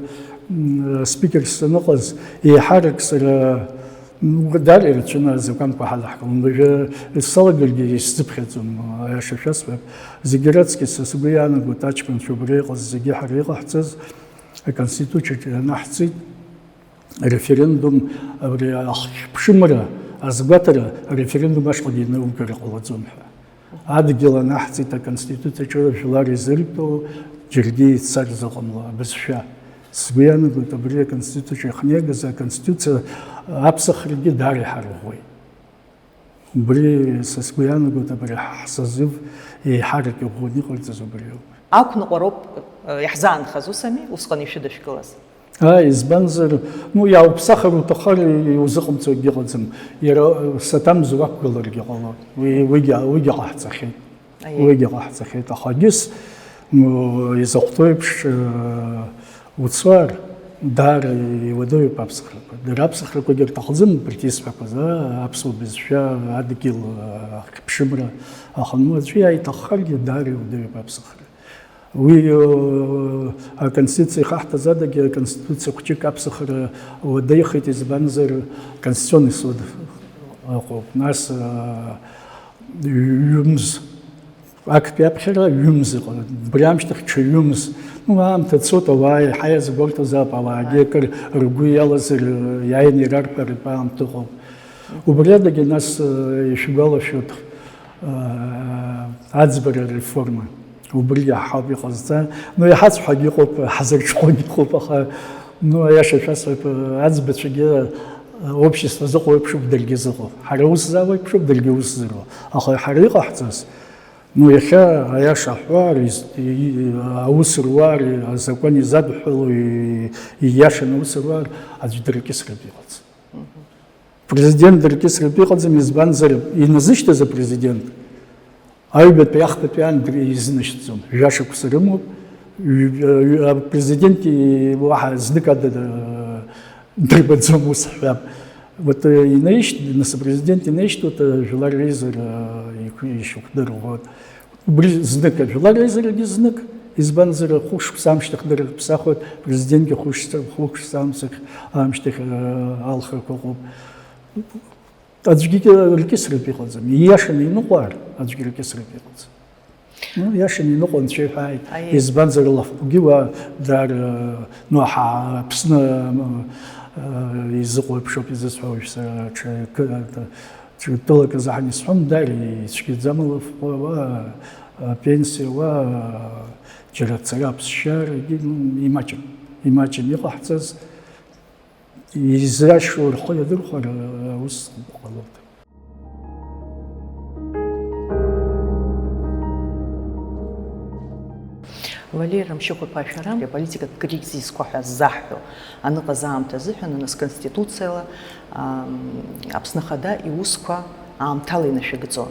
м, спикерс саныҟаз, еиҳарак сара, м, даара ирацәаны азакәанқәа ҳалаҳгалон. Уажәы салагаргьы исзыԥхьаӡом, аиаша шәасҳәап. Зегьы раҵкьыс сгәы иаанагоит, аҷкәынцәа убра иҟаз зегьы ҳара иҟаҳҵаз, аконституциаҿы ианаҳҵеит, референдум, абри ахьԥшымра азгәаҭара ареферендум ашҟагьы инаугар ҟалаӡом ҳәа. Адгьыл анаҳҵеит аконституциаҿы жәлар изыртәу џьаргьы ицар зыҟамло абызшәа. Сгәы иаанагоит, абри аконституциа иахнеигаз аконституциа аԥсахрагьы даара иҳарӷәӷәеит. Убри са сгәы иаанагоит, абри ҳсозыв еиҳарак иӷәӷәаны иҟарҵаз убри ауп. Ақәныҟәароуп, э, иаҳзаанхаз, ус ами, усҟан ишәыдышәкылаз? Ааи, избанзар, ну, иаауԥсахыр уҭахар, иузыҟамҵо акгьы ыҟаӡам. Иара, э, саҭамзар уақәгыларгьы ҟалоит. Уи, уигьы, уигьы ҟаҳҵахьеит. Аиеи. Уигьы ҟаҳҵахьеит. Аха егьыс, ну, изахәҭоу еиԥш, э, уцар, даара иуадаҩуп аԥсахрақәа. Дара аԥсахрақәагьы рҭахӡам, убарҭ исҳәақәаз, аа, аԥсуа бызшәа, адгьыл, ахьԥшымра. Аха, ну, аӡәы иааиҭаххаргьы, даара иуадаҩуп аԥсахра. Уи, э, аконституциа ихаҳҭаз адагьы, аконституциа хәҷык аԥсахра уадаҩхеит, избанзар, Конституционный суд ыҟоуп. Нас, э, ҩымз, актәи аԥхьара ҩымз ыҟан, убри аамышьҭахь ҽа ҩымз. Ну, аамҭа цоит, ауаа еиҳа иазгәарҭозаап, ауаагьы акыр ргәы иалазар, иааины ирарҳәаратә аамҭа ыҟоуп. Убри адагьы нас, э, ишәгәалашәоит, э, аӡбара реформа. Убри иаҳауп иҟазҵа. Ну, иҳацәҳагь ыҟоуп, ҳзырҽхәогь ыҟоуп, аха, ну, аиаша шәасҳәап, аӡбацәагьы, э, общество зыҟоу еиԥшуп, даргьы зыҟоу. Ҳара ус зауа еиԥшуп, даргьы ус зыруа. Аха ҳара иҟаҳҵаз, ну, иахьа аиаша аҳәар, из-, и-, и-, аус руар, азакәан изадҳәалоу, и-, ииашаны аус руар, аӡә дыркьысратә иҟаӡам. Президент дыркьысратә иҟаӡам, избанзар, иназышьҭыз апрезидент аҩбатәи ахԥатәи аан дыр-, изынашьҭӡом. Жәашықәса рымоуп, ҩ-, ҩ-, апрезидент и-, уаҳа знык ада д-, дырбаӡом, ус ҳҳәап. Вот, э, инаишьҭ-, нас апрезидент инаишьҭуеит, э, жәлар реизара, э, иқә-, ишьақәдырӷәӷәоит. Убри знык ажәлар реизарагьы знык, избанзар, хәышықәса амшьҭахь дара рыԥсахуеит, президентгьы хәышықәса, хәышықәса амсахь, амшьҭахь, э, алхрақәа ыҟоуп. Аӡәгьы ркьысратә иҟаӡам, ииашаны иныҟәар, аӡәгьы ркьысратә иҟаӡам. Ну, ииашаны иныҟәо анцәа иҳәааит, Аиеи. Избанзар, лафқәагьы уа даара, ну, ҳа-, Аԥсны, э, изыҟоу еиԥшоуп изысҳәо уажә сара, ҽа-, кы-, Ҽа тәылак азы ҳанисҳәон, даара ицәгьаӡам алафқәа, уа, апенсиа, уа, џьара ацара аԥсшьарагьы, ну, имаҷын, имаҷын иҟаҳҵаз, израшьуа рхы иадырхәар, аус ҟалоит. Валери Рамшьыхә-иԥа, шәара аполитикатә кризисқәа ҳәа ззаҳҳәо аныҟаз аамҭа азыҳәан, нас, Конституциала, ам, Аԥсны Ахада иусқәа аамҭала инашәыгӡон.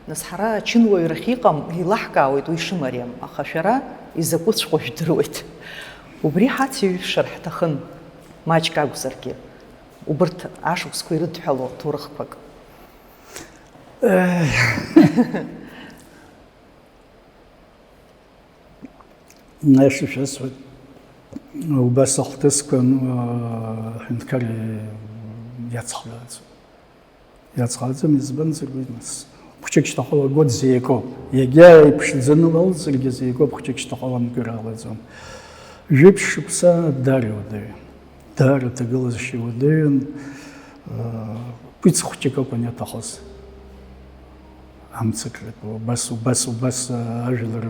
Нас ҳара ачынуаҩрахь иҟам еилаҳкаауеит уи шымариам, аха шәара изакәыҵәҟьоу жәдыруеит. Убри ҳацеиҩшар ҳҭахын, маҷк акәзаргьы, убырҭ ашықәсқәа ирыдҳәало ҭоурыхқәак. Аиаша шәасҳәоит, убас ахҭысқәа, ну, аҳәынҭқар иацхрааӡом. Иацхрааӡом, избанзар, уи, нас, хәҷык шьҭахәала гәаӡ еикоуп. Иагьа иԥшӡаны уалҵыргьы, зеикоуп, хәҷык шьҭахәала амгара ҟалаӡом. Жәиԥшь шықәса даара иуадаҩын. Даара аҭагылазаашьа уадаҩын, кәиц хәҷык акәын иаҭахыз. Амцакратәы убас, убас, убас ажәлар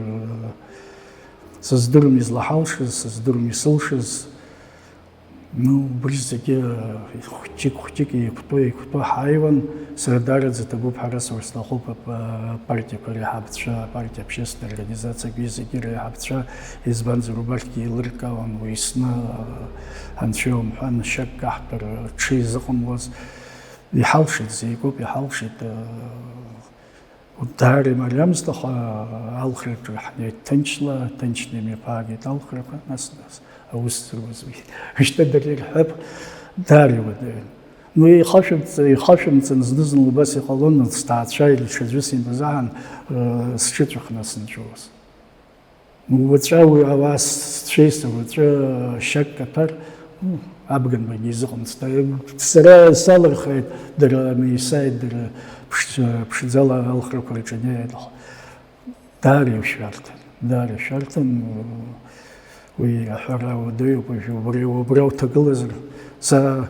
сыздырам излаҳалшаз, сыздырам исылшаз. Ну, убри зегьы хәҷык-хәҷык еиқәтәо, еиқәтәо ҳааиуан. Сара даараӡа иҭабуп ҳәа расҳәар сҭахуп, ап-, апартиақәа реиҳабацәа, апартиа общественная организациақәа зегьы реиҳабацәа, избанзар, убарҭгьы еилыркаауан уи Аԥсны, анцәа иумҳәан, шьак каҳтәыр ҽеи зыҟамлоз. Иҳалшеит, зеикоуп, иҳалшеит. Даара имариамызт, аха алхраҿы ҳнеит ҭынчла, ҭынчны имҩаԥаагеит алхрақәа, нас, нас аус зуаз уи. Шьҭа дара ирҳәап, даара иуадаҩын. Ну, ихашәымҵ-, ихашәымҵан зны-зынла убас иҟалон, сҭаацәа ҽаӡәы симбазаан, э, сҽыҵәахны сынҵәуаз. Уаҵәы уи ауаа сцәеисыр, уаҵәы шьак каҭәар, ну, Абганбагьы изыҟамҵт. Сара салырхеит, дара меисааит, дара ԥш-, ԥшӡала алхрақәа рҿынеит. Даара ишәарҭан, даара ишәарҭан, уи аҳәара уадаҩуп, уажәы убри, убра уҭагылазар. Са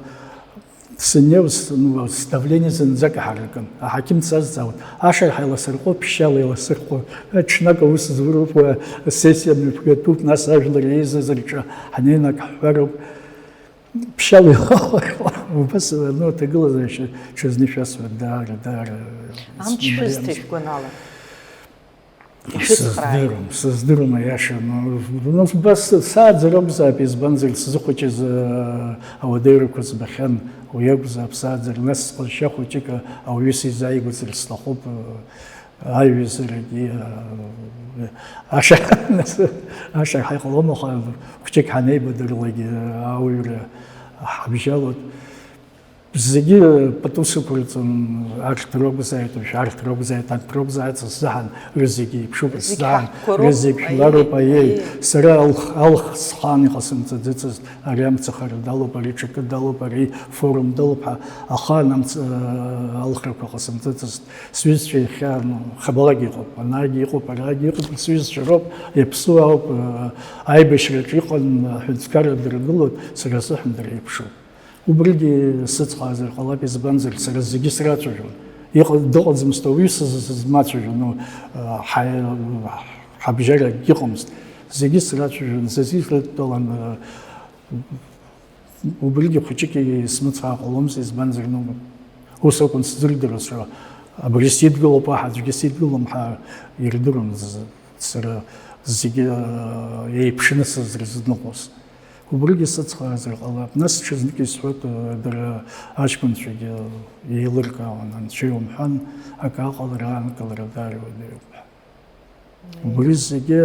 Сынеиуаз, ну, сдавление зынӡак иҳаракын. Аҳақьым дсазҵаауан, ашырҳәа еиласырхәы, ԥшьшьала еиласырхәы. Ҽнак аус зуроуп, уа асессиа мҩаԥгатәуп, нас ажәлар еизаз рҿы ҳнеины ак ҳҳәароуп. Ԥшьшьала еилахәа, убас, ну, аҭагылазаашьа ҽазны шәасҳәап, даара, даара. Амч шәызҭеи шәгәанала? Ишәыцхрааит. Сыздырам, сыздырам, аиаша. Ну, ну, убас сааӡар акәзаап, избанзар, сзыхәыҷыз, э, ауадаҩрақәа збахьан, уи акәзаап сааӡар, нас сҟазшьа хәыҷык ауаҩы сизааигәазар сҭахуп, э, аиҩызарагьы, э, аша, нас, аша ҳаиҟалом, аха хәҷык ҳанеибадырлагьы, э, ауаҩра ҳабжьалоит. Зегьы пату сықәырҵон, арҭ ракәзааит, уажә арҭ ракәзааит, арҭ ракәзааит, сзаҳан, рызегьы еиԥшуп, зегь сзаҳан, ҳаҳкәароуп, рызегь жәлароуп, аиеи, аиеи. Сара алх-, алх схаан иҟасымҵаӡыцызт, ари амцахара далоуп, ари ҽакы далоуп, ари форум далоуп ҳәа, ахаан амц-, алхрақәа ҟасымҵаӡыцызт. Сҩызцәа иахьа, ну, хабалагь иҟоуп, анаагь иҟоуп, араагь иҟоуп, сҩызцәа роуп, иаԥсуаауп, аибашьраҿы иҟан, аҳәынҭқарра дыргылоит, сара сзыҳәан дара еиԥшуп. Убригьы сыцхраазар ҟалап, избанзар, сара зегьы срацәажәон. Иҟа-, дыҟаӡамызт ауаҩы сыз-, сызмацәажәо, ну, ҳа-, ҳабжьара акгьыҟамызт. Зегьы срацәажәон, зегьы срыдтәалан, убригьы хәыҷык исмыцхраа ҟаломызт, избанзар, ну, ус акәын сзырдыруаз, сара абри сидгылоуп, уаҳа аӡәгьы сидгылом ҳәа ирдыруан сара зегьы еиԥшны сызрызныҟәоз. Убригьы сыцхраазар ҟалап. Нас ҽазнык исҳәоит, дара аҷкәынцәагьы еилыркаауан, анцәа иумҳәан, акы аҟалара, аанкылара даара иуадаҩуп ҳәа. Убри зегьы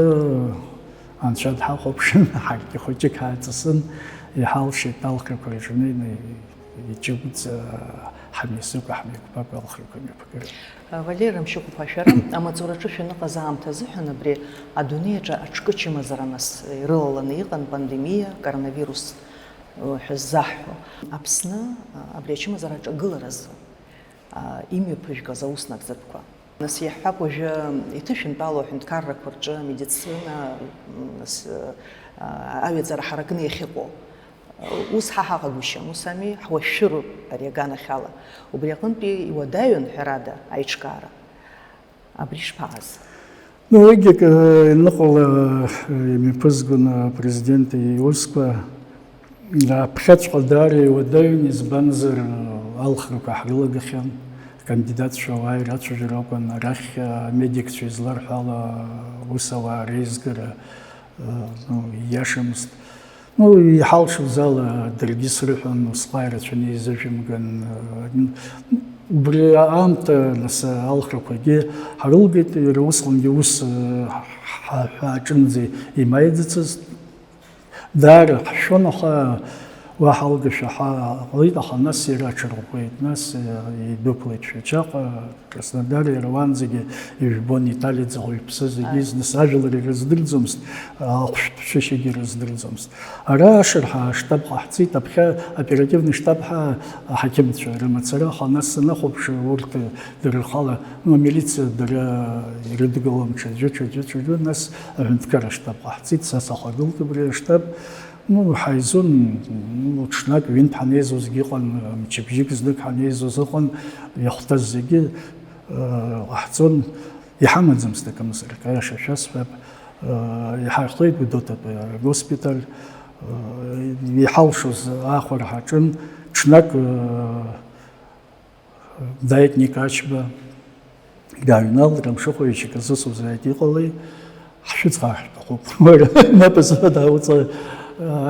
анцәа дҳахәаԥшын, ҳаргьы хәыҷык ҳааҵысын, иҳалшеит алхрақәа рҿы инеины, иҷыгәӡа ҳамҩасыкәа, ҳмеиқәԥакәа алхрақәа мҩаԥгара. Валери Рамшьыхә-иԥа, шәара амаҵураҿы шәаныҟаз аамҭа азыҳәан абри адунеи аҿы аҿкы чымазара нас ирылаланы иҟан пандемиа, коронавирус, э, ҳәа ззаҳҳәо. Аԥсны, а, абри ачымазара аҿагыларазы, а, имҩаԥыжәгаз ауснагӡатәқәа. Нас иаҳҳәап, уажәы иҭышәынтәалоу аҳәынҭқаррақәа рҿы амедицина, м, нас, а, аҩаӡара ҳаракны иахьыҟоу. Ус ҳа ҳаҟагәышьам, ус ами, ҳуашәшәыроуп ари аганахьала. Убри аҟынтәи иуадаҩын, ҳәарада, аиҿкаара. Абри шԥаҟаз? Ну, уигьы, э, ныҟәала, э, имҩаԥызгон апрезидент иусқәа. Аԥхьаҵәҟьа даара иуадаҩын, избанзар, алхрақәа ҳрылагахьан, акандидатцәа ауаа ирацәажәара акәын, арахь амедикцәа изларҳәо ала, ус ауаа реизгара, Ну, ииашамызт. Ну, иҳалшоз ала даргьы срыҳәон, усҟак ирацәаны еизыжәымган. Убри аамҭа, нас, алхрақәагьы ҳарылгеит, иара усҟангьы ус, ҳа-, ҳа-, ҳаҿынӡа имаиӡацызт. Даара ҳшәон, аха уа ҳалгашәа ҳа-, ҳаҟалеит, аха нас иара аҽарӷәӷәеит, нас идәықәлеит Шәачаҟа, Краснодар, иара уаанӡагьы ижәбон, Италиаӡа ҳәа иԥсы зегьы Ааи. Зныс ажәлар ирыздырӡомызт, ахәшәтә ԥшышьагьы ирыздырӡомызт. Ара ашырҳәа аштаб ҟаҳҵеит, аԥхьа оперативный штаб ҳәа аҳақьымцәа рымацара, аха нас санахәаԥш, урҭ дара рхала, ну, амилициа дара ирыдгылон ҽаӡәы, ҽаӡәы, ҽаӡәы, нас аҳәынҭқар аштаб ҟаҳҵеит, са сахагылт убри аштаб. Ну, ҳаизон, ну, ҽнак, ҩынтә ҳанеизозгьы ыҟан, мчыбжьык знык ҳанеизоз ыҟан, иахәҭаз зегьы, э, ҟаҳҵон, иҳамаӡамызт акымзарак, аиаша шәасҳәап, э, иҳархеит Гәдоуҭатәи агоспиталь, э, иҳалшоз аахәара ҳаҿын, ҽнак, э, Дааит Никачба, дааҩналт, Рамшыхәа ичаказы сузааит, иҟалеи? Ҳшәыцхраар ҳҭахуп. Уара, мап зҳәо даауҵа,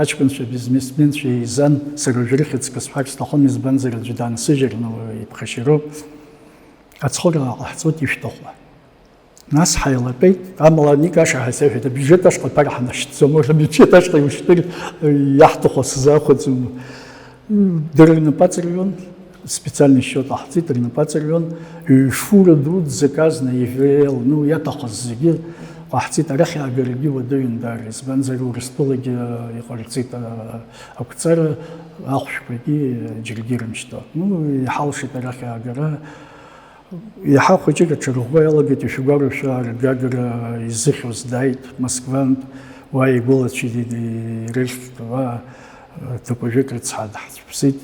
аҷкәынцәа, бизнесменцәа еизан, сара уажәы рыхьӡ кы сҳәар сҭахым, избанзар аӡәы даансыжьыр, ну, иԥхашьароуп. Ацхыраара ҟаҳҵоит ишәҭаху. Нас ҳаилатәеит, амала Никаша ҳәа сеиҳәеит, абиуџьет ашҟа ԥара ҳнашьҭӡом, уара абиуџьет ашҟа иушьҭыр иаҳҭаху сзахәаӡом. Дара рнапы аҵырҩуан, специальный счет ҟаҳҵеит, рнапы аҵырҩуан, ҩ-фура дуӡӡак азна ИВЛ, ну, иаҭахыз зегьы ҟаҳҵеит, арахь иаагарагьы уадаҩын даара, избанзар, Урыстәылагьы иҟарҵеит, а, ақәҵара, ахәшәқәагьы џьаргьы ирымшьҭуа. Ну, иҳалшеит арахь иаагара. Иаҳа хәыҷык аҽарӷәӷәа иалагеит, ишәгәарашәа, аргагара изыхьуаз дааит Москвантә, уа игәылацәа ирыхьт, уа ҭакәажәык рыцҳа даҳцәыԥсит,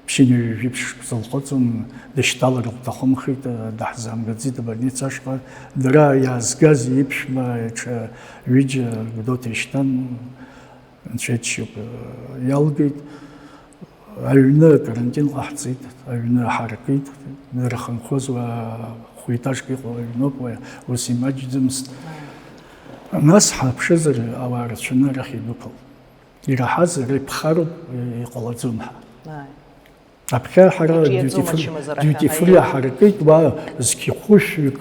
ԥшьынҩажәи жәиԥшь шықәса лхыҵын, дышьҭалар лҭахымхеит, даҳзаамгаӡеит абольница ашҟа, дара иаазгаз иԥшәма ҽа ҩыџьа Гәдоуҭа ишьҭан, Анцәа иџьшьоуп, иалгеит. Аҩны акарантин ҟаҳҵеит, аҩны ҳаракит, ирхынҳәыз уа хәы-етажк иҟоу аҩноуп, уи ус имаҷӡамызт. Нас ҳаԥшызар, ауаа рацәаны арахь идәықәлт. Ираҳаз ара иԥхароуп, иҟалаӡом ҳәа. Ааи. Аԥхьа ҳара Иаҿиаӡом duty free, ачымазара duty ҳәа, free аиеи. Ҳаракит, уа зқьи хәышәҩык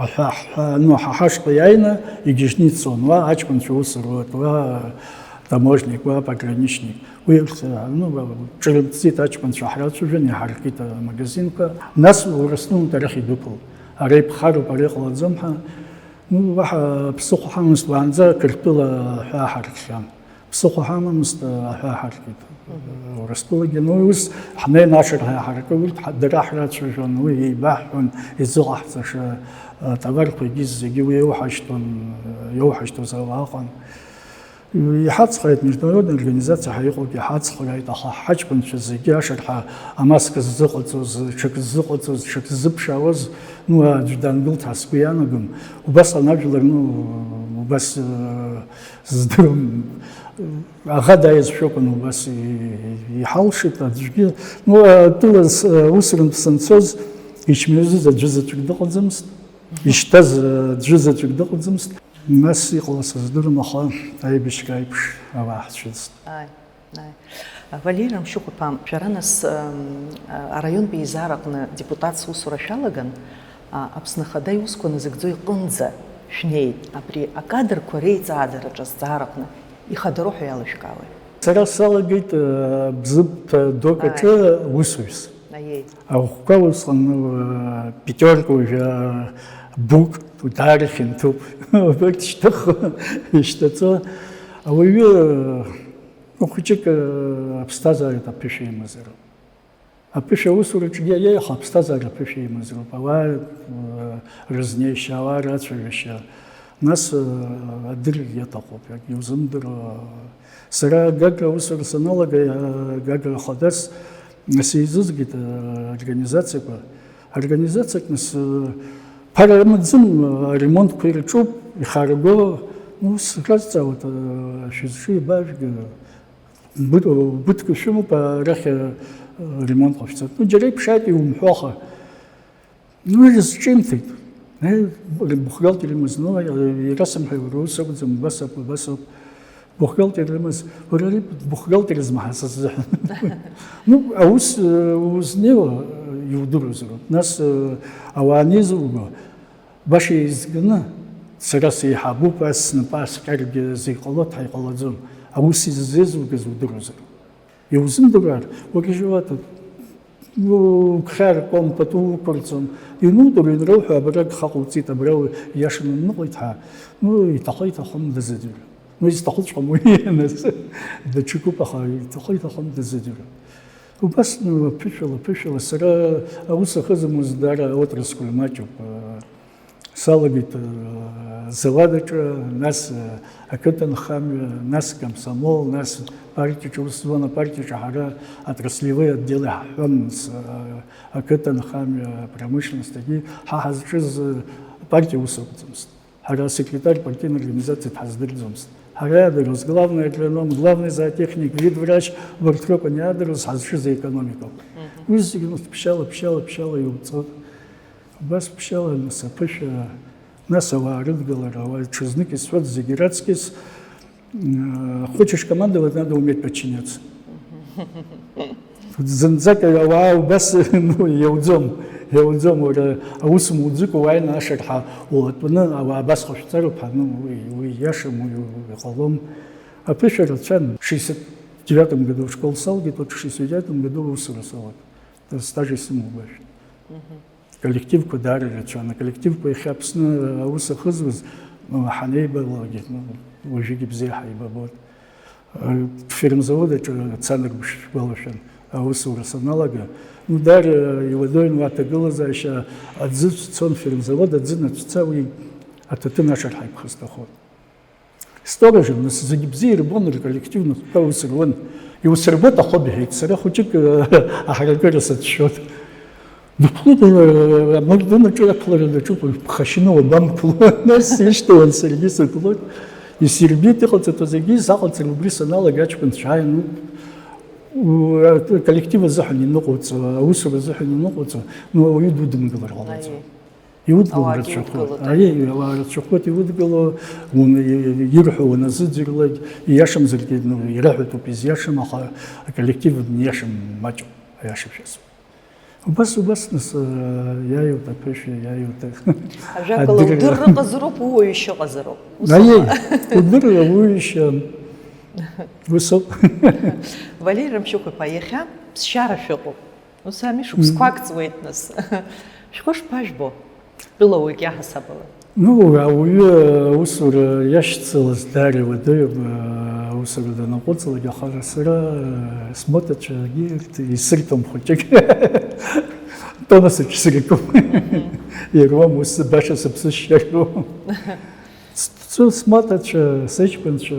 аҳәа, ҳәа, ну, ҳа ҳашҟа иааины игьежьны ицон, уа аҷкәынцәа ус руеит, уа таможник, уа пограничник. Уи, ну, ҿырымҭӡеит аҷкәынцәа ҳрацәажәан, иҳаркит амагазинқәа. Нас Урыстәылантә арахь идәықәлт. Ара иԥхароуп, ара иҟалаӡом ҳәа. Ну, уаҳа ԥсыхәа ҳамамызт, уаанӡа Қырҭтәыла аҳәаа ҳаркхьан. Ԥсыхәа ҳамамызт, аҳәаа ҳаркит. Урыстәылагьы, ну, ус ҳнеин ашырҳәа иҳаракы, урҭ ҳа-, дара ҳрацәажәон, уи еибаҳҳәон, изыҟаҳҵаша, атоварқәагьы зегьы уи иоуҳашьҭуан, иоуҳашьҭуаз ауаа ыҟан. Иҳацхрааит, международная организациа ҳәа иҟоугьы ҳацхрааит, аха ҳаҷкәынцәа зегьы ашырҳәа амаска ззыҟаҵоз, ҽак ззыҟаҵоз, ҽак ззыԥшаауаз, ну, аӡә дангылт ҳәа сгәы иаанагом. Убасҟан ажәлар, ну, убас, э, здырам, аӷа дааиз шәакәын убас и-, иҳалшеит аӡәгьы. Ну, атәыла с-, усурантә санцоз, ичмазаҩыз аӡәы заҵәык дыҟаӡамызт, ишьҭаз аӡәы заҵәык дыҟаӡамызт. Нас иҟалаз сыздырам, аха аибашьра аиԥш ауаа ҳцәыӡт. Ааи, ааи. Валери Рамшьыхәиԥа, шәара нас, м, араионтә еизараҟны депутатс усура шәалаган, а, Аԥсны Ахада иусқәа назыгӡо иҟынӡа шәнеит. Абри акадрқәа реиҵааӡараҿы азҵаараҟны ихадароу ҳәа иалышәкаауеи? Сара салагеит, э, Бзыԥҭа док аҿы Ааи. Усуҩс. Аиеи. Ахәқәа усҟан, э, пятерка уажәы, э, бук, даара ихьанҭоуп. Абарҭ шьҭых, ишьҭаҵо. Ауаҩы, э, Ну, хәыҷык, э, аԥсҭазаараҿ аԥышәа имазароуп. Аԥышәа аусураҿгьы иаиаха аԥсҭазаара аԥышәа имазароуп. Ауаа, э, рызнеишьа, ауаа рацәажәашьа. Нас, э, адырра иаҭахуп, иагьузымдыруа. Сара Гагра аусура саналага, э, Гагра Ахадас сеизызгеит, э, организациақәа. Организациак нас, э, ԥара амаӡам, э, аремонтқәа ирҿуп, ихараго. Ну, сразҵаауеит, э, шәызҿу иабажәга? Быҭ-, быҭк шәымоуп, арахь, э, ремонт ҟашәҵоит. Ну, џьара иԥшааит, иумҳәо, аха. Ну, ирызҿимҭит. Бухгалтер имаз, ну, иара сымҳәеи, уара ус акәӡам, убас ауп, убас ауп. Бухгалтер имаз, уара ари бухгалтерызма ҳәа сазыҳәан. Ну, аус, э, узнеиуа, э, иудыруазароуп. Нас, э, ауаа анеизуго, баша еизганы, сара сеиҳабуп, ас снапы аасҟьаргьы зегь ҟалоит ҳәа иҟалаӡом. Аус иззеизугаз удыруазароуп. Иузымдыруар, уагьежьуа аҭыԥ. Угәхьаа ркуам, пату уқәырҵом. Ианудыруа, инрауҳәо, абра гха ҟауҵеит, абра уи иашаны дныҟәеит ҳәа. Ну, иҭахо-иҭахом дазыӡырҩ. Ну, изҭахыҵәҟьом уи, нас, даҽакуп, аха иҭахо-иҭахом дазыӡырҩ. Убас, ну, ԥышәала, ԥышәала, сара аус ахызымуз даара аотраскуль маҷуп. Салагеит, э, зауад аҿы, нас, э, ақыҭанхамҩа, нас комсомол, нас партиаҿы ус зуан, апартиаҿы ҳара отраслевые отделы ҳаҳәон, с-, э, ақыҭанхамҩа, промышленностьгьы, ҳа ҳазҿыз, э, апартиа ус акәӡамызт. Ҳара асекретарь партийной организациа дҳаздырӡомызт. Ҳара иаадыруаз главный агроном, главный зоотехник, ветврач, убарҭ ракәын иаадыруаз, ҳазҿыз аекономикоуп. Мгм. Уи зегьы, нас, ԥшьала, ԥшьала, ԥшьала иуҵон. Убас ԥшьала, нас, аԥышәа, нас ауаа рыдгылара, ауаа ҽазнык исҳәоит зегьы раҵкьыс, м, хочешь командовать, надо уметь подчиняться. Зынӡак ауаа убас, ну, иауӡом, иауӡом, уара аус муӡыкәа уааины ашырҳәа улатәаны ауаа абас ҟашәҵароуп ҳәа, ну, уи, уи иашам, уи, уи иҟалом. Аԥышәа рацәан, шестьдесят девятом году школ салгеит, вот шестьдесят девятом году аусура салагеит. Стаж исымоу гәашәа. Мгм. Коллективқәа даара ирацәан. Аколлективқәа иахьа Аԥсны аус ахызуаз, ну, ҳанеибабалак, ну, уажәыгь бзиа ҳаибабон. Фермзавод аҿы цанаргәышьа сгәалашәан, аусура саналага. Ну, даара иуадаҩын уа аҭагылазаашьа аӡы цон, фермзавод аӡы наҵәца, уи аҭаҭын ашарҳәа иԥхасҭахон. Сторожын, нас, зегьы бзиа ирбон, рколлектив, нас, ус руан. Иусырбоит ахәы, бҳәеит сара, хәыҷык, э, аҳаракыра сацәшәоит. Дықәлоит, э, амардуан аҿы ақәлара даҿуп, ԥхашьаны уабамқәло. Нас сишьҭалан саргьы сықәлоит. Исирбеит, иҟаҵатәу зегьы саҟаҵара убри саналага аҷкәынцәа ааин, у-, у-, аколлектив азыҳәан иныҟәоуҵо, аусура азыҳәан иныҟәоуҵо, ну, ауаҩы дудымгылар ҟалаӡом. Аиеи. Иудгыло Ауаагьы рацәахоит. Иудгылоит, Аиеи, аиеи. Ауаа рацәахоит, иудгыло, уны-, ирҳәо уназыӡырҩлак, ииашамзаргьы, ну, ираҳәатәуп изиашам, аха аколлектив ииашам маҷуп, аиаша шәасҳәап. Убас, убас, нас, э, иааиуеит аԥышәа, иааиуеит. Ажәакала, адырра. Удырра ыҟазароуп, ууаҩышьа ыҟазароуп. Ус Аиеи, аума? Удырра, ууаҩышьа, ус ауп. Валери Рамшьыхә-иԥа, иахьа ԥсшьара шәыҟоуп. Ус ами, шықәсқәак Мгм. ҵуеит, нас. Шәхы шԥажәбо? Тәылауаҩык иаҳасабала. Ну, ауаҩы аусура иашьцылаз даара иуадаҩуп, аусура данаҟәыҵлак, аха сара, смоҭацәагьы исырҭом хәыҷык. Тоннасаҿ сыркуп. Мгм. Ируам, ус баша сыԥсышьароуп. Сцу смоҭацәа, сыҷкәынцәа,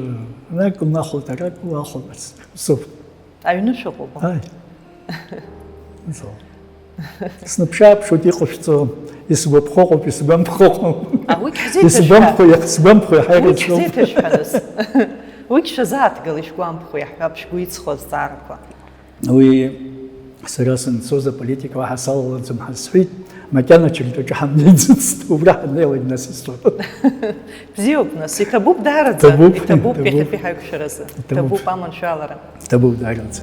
анакәым, ахәылҭарак, уахәылԥаз. Усоуп. Аҩны шәыҟоуп? Ааи. Усоуп. Сныԥшааԥшуеит иҟашәҵо, исгәаԥхо ыҟоуп, исгәамԥхо ыҟоуп. А, уигь ҳзеиҭашәҳәа. Исгәамԥхо, иаҳ-, сгәамԥхо иаҳа Уигь ирацәоуп. Ҳзеиҭашәҳәарыз. Уигь шәазааҭгыл, ишәгәамԥхо, иаҳҳәап, шәгәы иҵхо азҵаарақәа. Уи сара санцоз аполитика уаҳа салалаӡом ҳәа сҳәеит, макьана ачарҭаҿы ҳамнеиӡацт, убра ҳаннеилак насысуан. Бзиоуп, нас, иҭабуп даараӡа, Ҭабуп, иҭабуп, ҭабуп. Иахьатәи ҳаиқәшәаразы. Иҭабуп. Ҭабуп аманшәалара. Ҭабуп даараӡа.